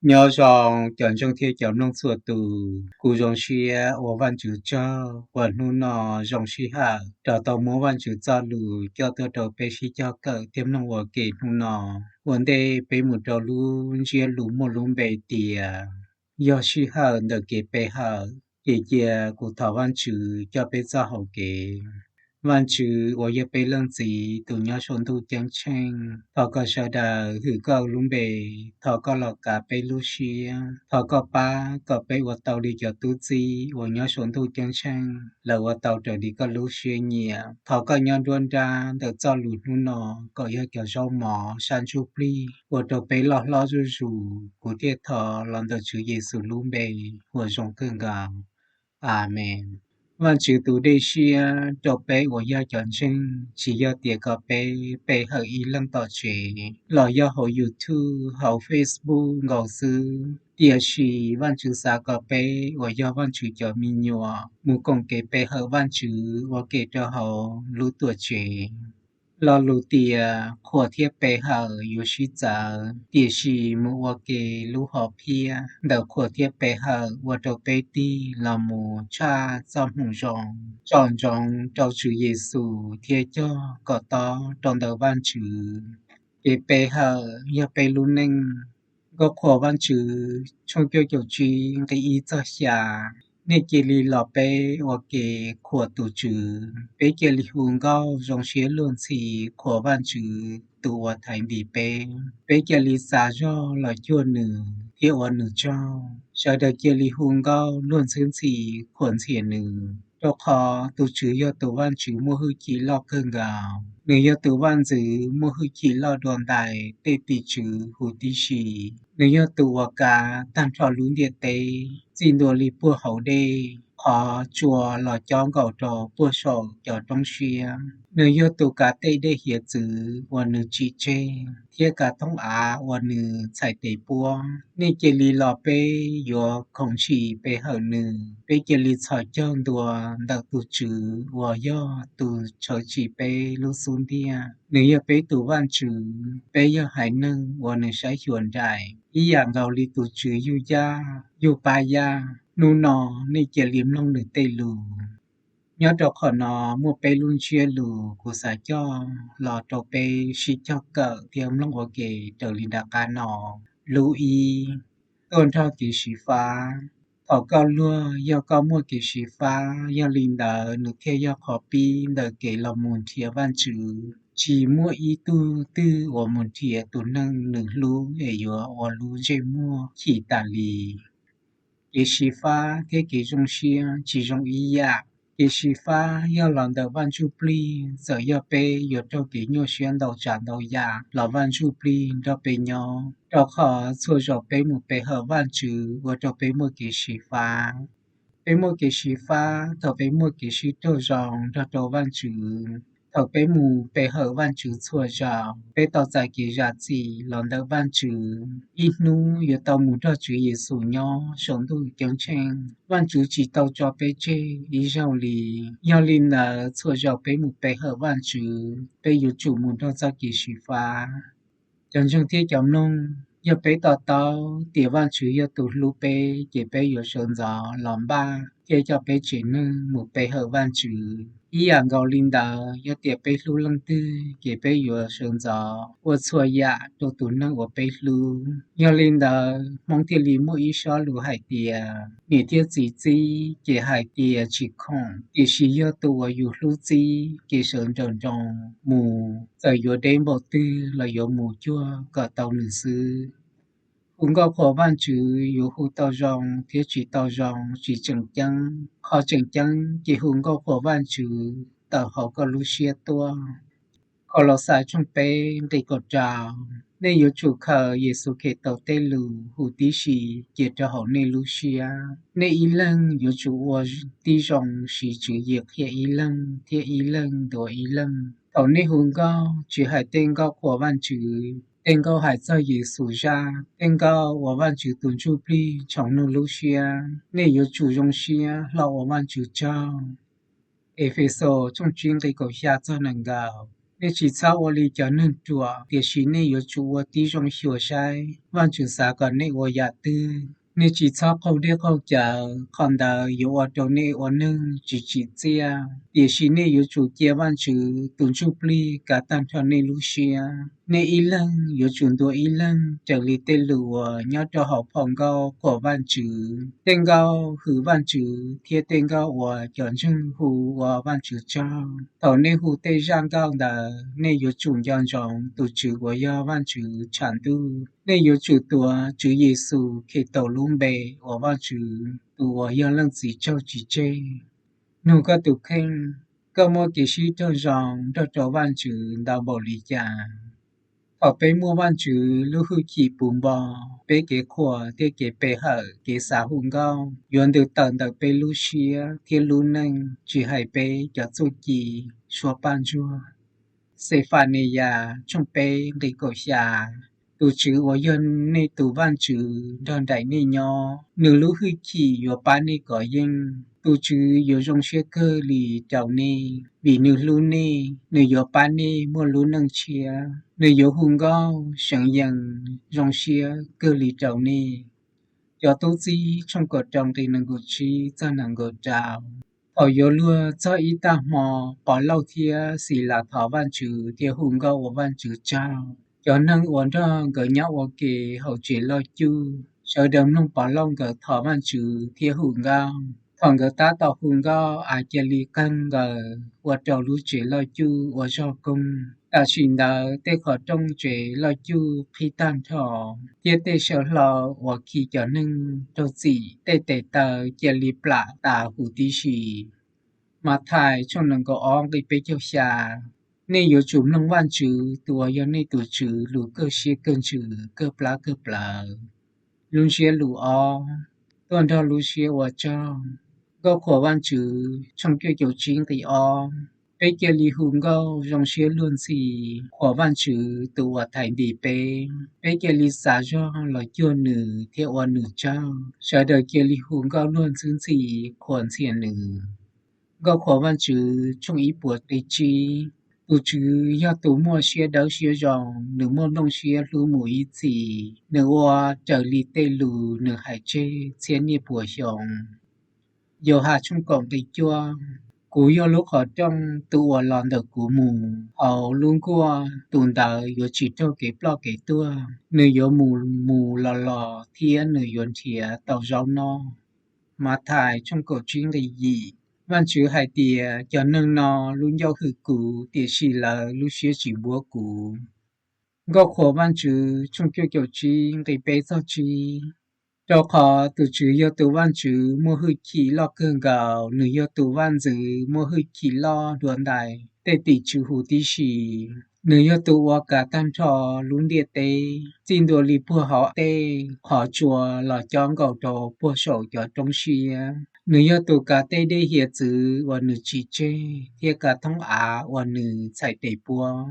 Nyob zoo cov ntseeg thiab cov mloog txhua tus, kuv zoo siab ua Vajtswv tsaug uas hnub no zoo sij hawm rov tau muab Vajtswv txoj lus coj tuaj rau peb sib cog kawm thiab mloog ua ke hnub no. Ua ntej peb mus rau lub ntsiab lus muaj lub npe tias yog sij hawm ntawm kev pe hawm, ces cia kuv thov Vajtswv coj peb txoj hau kev. Vajtswv uas yog peb leej Txiv tus nyob saum ntuj ceeb tsheej, thov kom sawv daws hwm koj lub npe, thov koj los kav peb lub siab, thov koj pab kom peb ua tau li cov tub txib uas nyob saum ntuj ceeb tsheej, lawv ua tau raws li koj lub siab nyiam. Thov koj nyob nruab nrab ntawm txoj lus hnub no kom yog cov zaub mov sab ntsuj plig ua rau peb loj hlob zuj zus. Kuv thiaj thov los ntawm Tswv Yexus lub npe uas zoo kawg nkaus. Amees. Vajtswv tus dej siab rau peb uas yog cov ntseeg, tsis yog tias kom peb pe hawm ib leeg tom tsev los yog hauv YouTube, hauv Facebook nkaus xwb, tiam sis Vajtswv xav kom peb uas yog Vajtswv cov me nyuam mus koom kev pe hawm Vajtswv ua ke rau hauv lub tuam tsev. Lo lus tias qhuas thiab pe hawm yuav sib txawv, tiam sis mus ua ke lub hom phiaj ntawm qhuas thiab pe hawm ua rau peb tig los mus tshaj txoj hmoov zoo, tsom ntsoov rau Tswv Yexus thiab cog kom tob rau ntawm Vajtswv. Kev pe hawm yog peb lub neej. Nkauj Qhuas Vajtswv tshooj cuaj caum tsib nqe ib txog xya: Nej cia li los peb ua ke qhuas tus Tswv. Peb cia li hu nkauj zoo siab luag ntxhi qhuas Vajtswv tus uas thaiv ntis peb. Peb cia li xa zog los cuag nws thiab ua nws tsaug. Sawv daws cia li hu nkauj luag ntxhi ntxhi qhuas ntxhias nws, rau qhov tus Tswv yog tus Vajtswv muaj hwj chim loj kawg nkaus. Nws yog tus vaj ntxwv muaj hwj chim loj dua ntais tej tim tswv huv tib si. Nws yog tus uas kav tag nrho lub ntiaj teb, txij ntua li puag hauv dej qhov tsua los cob nkaus rau puag saum cov roob siab. Nws yog tus kav tej dej hiav txwv uas nws tsim tseg, thiab kav thoob av uas nws txhais tes puab. Nej cia li los peb yuav khoom ntshis pe hawm nws. Peb cia li txhos caug ntua ntawm tus Tswv uas yog tus tshawb tsim peb lub xub ntiag. Nws yog peb tus Vajtswv, peb yog haiv neeg uas nws saib xyuas nraim. Ib yam nkaus li tus Tswv yug yaj yug pab yaj, hnub no nej cia li mloog nws tej lus. Nyob rau qhov no muaj peb lub ntsiab lus kuv xav coj los rau peb sib cog kawm thiab mloog ua ke raws li nram qab no. Lub ib, tuaj nrog kev xyiv fab. Thaum koj luag, yog koj muaj kev xyiv fab, yog li ntawd nws thiaj yog qhov pib ntawm kev los mus nrhiav Vajtswv. Tsis muaj ib tug twg uas mus nrhiav tus neeg nws hlub es yuav ua lub ntsej muag chim tas li. Kev xyiv fab thiab kev zoo siab tsis zoo ib yam. Kev xyiv fab yog los ntawm Vaj Ntsujplig, txawm yog peb yuav raug kev nyuaj siab ntau tsav ntau yam los Vaj Ntsujplig nrog peb nyob, rau qhov txhua zaus peb mus pe hawm Vajtswv ua rau peb muaj kev xyiv fab. Peb muaj kev xyiv fab thaum peb muaj kev sib raug zoo nrog rau Vajtswv. Thaum peb mus pe hawm Vajtswv txhua zaus, peb tau txais kev zam txim los ntawm Vajtswv. Ib hnub yuav tau mus nrog Tswv Yexus nyob saum ntuj ceeb tsheej. Vajtswv tsis tau tso peb tseg ib zaug li. Yog li ntawd, txhua zaus peb mus pe hawm Vajtswv, peb yuav tsum mus nrog txoj kev xyiv fab. Cov ntseeg thiab cov mloog, yog peb to taub tias Vajtswv yog tus hlub peb, ces peb yuav sawv ntxov los npaj thiab coj peb tsev neeg mus pe hawm Vajtswv. Ib yam nkaus li ntawd, yog tias peb hlub leej twg, ces peb yuav sawv ntxov ua txhua yam rau tus neeg uas peb hlub. Yog li ntawd, Hmoob thiaj li muaj ib sob lus hais tias, niam thiab txiv txib ces hais tias tsis khoom, tiam sis yog tus uas yus hlub txib ces sawv nrawm nroos mus, txawm yuav deb npaum twg los yuav mus cuag kom tau nws xwb. Hu nkauj qhuas Vajtswv yuav hu tau zoo thiab tsis tau zoo tsis tseem ceeb. Qhov tseem ceeb ces hu nkauj qhuas Vajtswv tawm hauv koj lub siab tuaj. Kaulauxais tshooj peb nqe kaum rau: Nej yuav tsum khaws Yexus Khetos tej lus hu tib si cia rau hauv nej lub siab. Nej ib leeg yuav tsum ua tib zoo siv tswv yim qhia ib leeg thiab ib leeg ntuas ib leeg. Thaum nej hu nkauj, tsis hais tej nkauj qhuas Vajtswv, tej nkauj hais txog Yexus zaj, tej nkauj uas Vajtswv tus Ntsujplig tshoov nug lub siab, nej yuav tsum zoo siab hlo ua Vajtswv tsaug. Efexus tshooj tsib nqe kaum xya txog nees nkaum. Nej tsis txhob ua li cov neeg ruam, tiam sis nej yuav tsum ua tib zoo xyuas saib Vajtswv xav kom nej ua yam twg. Nej tsis txhob qaug dej qaug cawv, qhov ntawd yuav ua rau nej ua neeg tsis tsim txiaj. Tiam sis nej yuav tsum cia Vajtswv tus Ntsujplig kav tag nrho nej lub siab. Nej ib leeg yuav tsum ntuas ib leeg raws li tej lus uas nyob rau hauv phau nkauj qhuas Vajtswv, tej nkauj hwm Vajtswv thiab tej nkauj uas cov ntseeg hu ua Vajtswv tsaug. Thaum nej hu tej zaj nkauj ntawd, nej yuav tsum nco ntsoov tus Tswv uas yog Vajtswv tshav ntuj. Nej yuav tsum tuav Tswv Yexus Khetos lub npe uas Vajtswv tus uas yog Leej Txiv tsaug tsis tseg. Nug koj tus kheej, koj muaj kev sib raug zoo nrog rau Vajtswv ntau npaum li cas? Thaum peb muaj Vajtswv lub hwj chim puv npo, peb kev qhuas thiab kev pe hawm, kev xav hu nkauj yuav ntws tawm ntawm peb lub siab thiab lub neej, tsis hais peb cov txuj ci, suab paj ntsuag. Xefaniya tshooj peb nqi kaum xya: Tus Tswv uas yog nej tus Vajtswv nrog nraim nej nyob, nws lub hwj chim yuav pab nej kov yeej. Tus Tswv yuav zoo siab kawg li rau nej, vim nws hlub nej, nws yuav pab nej muaj lub neej tshiab. Nws yuav hu nkauj seev yees zoo siab kawg li rau nej. Cov Tub Txib tshooj kaum rau nqi nees nkaum tsib txog nees nkaum rau. Thaum yuav luag txog ib tag hmo, Povlauj thiab Xilas thov Vajtswv thiab hu nkauj ua Vajtswv tsaug. Cov neeg uas nrog nkawd nyob ua ke hauv tsev loj cuj, sawv daws mloog Povlauj nkawd thov Vajtswv thiab hu nkauj. Thaum nkawd tab tom hu nkauj, av cia li qeeg nkaws ua rau lub tsev loj cuj ua zog koog. Tam sim ntawd tej qhov rooj tsev loj cuj qhib tag nrho, thiab tej saw hlau uas khi cov neeg raug txim tej tes taw cia li plam tas huv tib si. Mathais tshooj nees nkaum ob nqi peb caug xya. Nej yuav tsum mloog Vajtswv tus uas yog nej tus Tswv lus kawg siab kawg ntsws kawg plab kawg plawv. Lub ntsiab lus ob, tuaj nrog lub siab ua tsaug. Nkauj qhuas Vajtswv tshooj cuaj caum tsib nqi ob. Peb cia li hu nkauj zoo siab luag ntxhi qhuas Vajtswv tus uas thaiv ntim peb. Peb cia li xav zog los cuag nws thiab ua nws tsaug. Sawv daws cia li hu nkauj luag ntxhi ntxhi qhuas ntxhias nws. Nkauj qhuas Vajtswv tshooj ib puas nqi tsib. Tus Tswv yog tus muaj siab dawb siab zoo, nws muaj nplooj siab hlub mus ib txhis, nws ua raws li tej lus nws hais tseg txhiab niaj puas xyoo. Yauhas tshooj kaum nqi cuaj. Kuv yog lub qhov rooj, tus uas los ntawm kuv mus hauv lub nkuaj, tus ntawd yuav tsis raug kev ploj kev tuag, nws yuav mus mus los los thiab nws yuav nrhiav tau zaub noj. Mathais tshooj kaum tsib nqi yim. Vajtswv hais tias, cov neeg no lub ncauj hwm kuv, tiam sis lawv lub siab tsis npuab kuv. Nkauj qhuas Vajtswv tshooj cuaj caum tsib nqi peb txog tsib. Rau qhov tus Tswv yog tus Vajtswv muaj hwj chim loj kawg nkaus, nws yog tus vaj ntxwv muaj hwj chim loj dua ntais tej tim tswv huv tib si. Nws yog tus uas kav tag nrho lub ntiaj teb, txij ntua li puag hauv tej qhov tsua los cob nkaus rau puag saum cov roob siab. Nws yog tus kav tej dej hiav txwv uas nws tsim tseg, thiab kav thoob av uas nws txhais tes puab.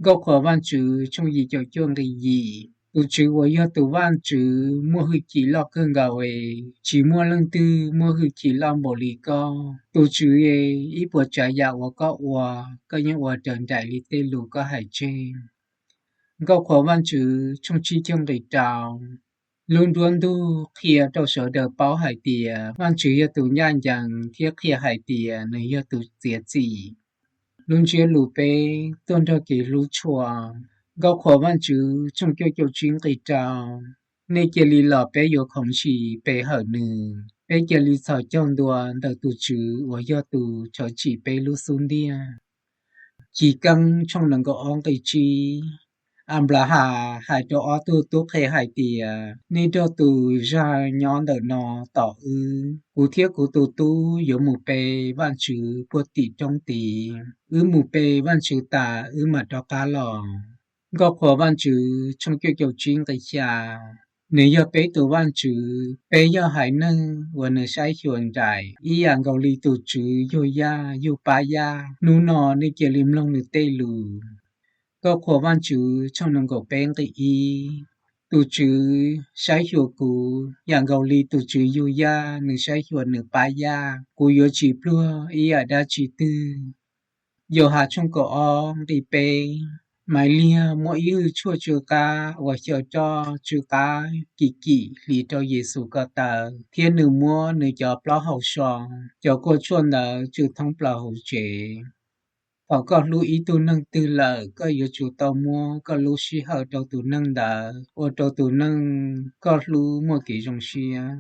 Nkauj qhuas Vajtswv tshooj yim caum cuaj nqi yim. Tus Tswv uas yog tus Vajtswv muaj hwj chim loj kawg nkaus es, tsis muaj leej twg muaj hwj chim loj npaum li koj. Tus Tswv es, ib puas tsav yam uas koj ua, koj yeej ua raws nraim li tej lus koj hais tseg. Nkauj qhuas Vajtswv tshooj tsib caug nqi rau. Lub nruab ntug qhia rau sawv daws paub hais tias Vajtswv yog tus ncaj ncees thiab qhia hais tias nws yog tus txiav txim. Lub ntsiab lus peb, tuaj nrog kev hlub tshua. Nkauj qhuas Vajtswv tshooj cuaj caum tsib nqi rau. Nej cia li los peb yuav khoov ntshis pe hawm nws, peb cia li txhos caug ntua ntawm tus Tswv uas yog tus rhawv tsim peb lub xub ntiag. Chiv Keeb tshooj nees nkaum ob nqi tsib. Anplahas hais rau ob tug tub qhe hais tias, nej nrog tus zag nyob ntawm no tos wb, kuv thiab kuv tus tub yuav mus pe Vajtswv puag tim roob tid. Wb mus pe Vajtswv tas wb mam rov qab los. Nkauj qhuas Vajtswv tshooj cuaj caum tsib nqi xya. Nws yog peb tus Vajtswv, peb yog haiv neeg uas nws saib xyuas nraim ib yam nkaus li tus tswv yug yaj yug pab yaj. Hnub no nej cia li mloog nws tej lus. Nkauj qhuas Vajtswv tshooj nees nkaum peb nqi ib. Tus Tswv saib xyuas kuv yam nkaus li tus tswv yug yaj nws saib xyuas nws pab yaj. Kuv yuav tsis pluag ib yam dab tsi twg. Yauhas tshooj kaum ob nqe peb. Maivliag muaj ib hwj tshuaj tsw qab uas xyaw roj tsw qab kim kim hliv rau Yexus ko taw, thiab nws muab nws cov plaub hau so. Cov kua tshuaj ntawd tsw thoob plaws hauv tsev. Thaum koj hlub ib tug neeg twg lawm, koj yuav tsum tau muab koj lub sij hawm rau tus neeg ntawd, ua rau tus neeg koj hlub muaj kev zoo siab.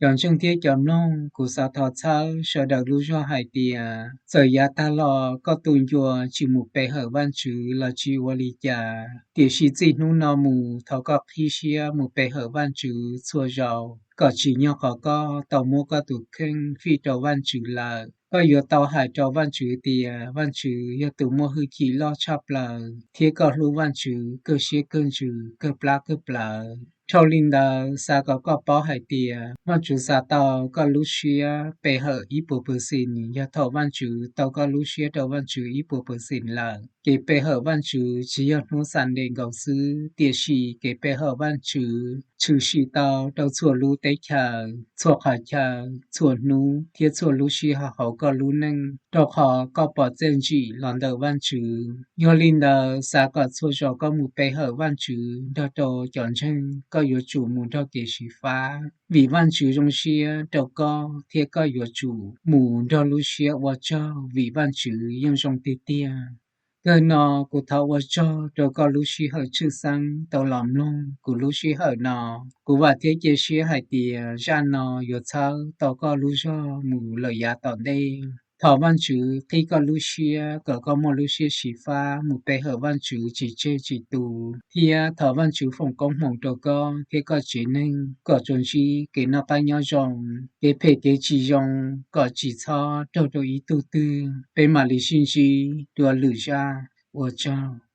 Cov ntseeg thiab cov mloog, kuv xav thov txhawb sawv daws lub zog hais tias txawm yav tag los koj tus ncua tsis mus pe hawm Vajtswv los tsis ua li cas, tiam sis txij hnub no mus thov koj qhib siab mus pe hawm Vajtswv txhua zaus, kom tsim nyog qhov koj tau muab koj tus kheej fij rau Vajtswv lawm. Koj yuav tau hais rau Vajtswv tias Vajtswv yog tus muaj hwj chim loj tshaj plaws, thiab koj hlub Vajtswv kawg siab kawg ntsws kawg plab kawg plawv. Dhau li ntawd, xav kom koj paub hais tias Vajtswv xav tau koj lub siab pe hawm ib puas pawxees. Yog thaum Vajtswv tau koj lub siab rau Vajtswv ib puas pawxees lawm, kev pe hawm Vajtswv tsis yog hnub Sunday nkaus xwb, tiam sis kev pe hawm Vajtswv tshwm sim tau rau txhua lub teb chaws, txhua qhov chaw, txhua hnub thiab txhua lub sij hawm hauv koj lub neej, rau qhov koj pom txiaj ntsim los ntawm Vajtswv. Yog li ntawd, xav kom txhua zaus koj mus pe hawm Vajtswv nrog rau cov ntseeg, koj yuav tsum mus nrog kev xyiv fab, vim Vajtswv zoo siab rau koj, thiab koj yuav tsum mus nrog lub siab ua tsaug, vim Vajtswv yeej zoo tiag tiag. Kawg no, kuv thov ua tsaug rau koj lub sij hawm tshwj xeeb tau los mloog kuv lub sij hawm no. Kuv vam thiab cia siab hais tias zaj no yuav txhawb tau koj lub zog mus lawm yav tom ntej. Thov Vajtswv qhib koj lub siab kom koj muaj lub siab xyiv fab mus pe hawm Vajtswv tsis tseg tsis tu, thiab thov Vajtswv foom koob hmoov rau koj thiab koj tsev neeg kom tsuas ntsib kev noj qab nyob zoo, kev phem kev tsis zoo kom tsis txhob raug rau ib tug twg. Peb mam li sib ntsib dua lwm zaj. Ua tsaug.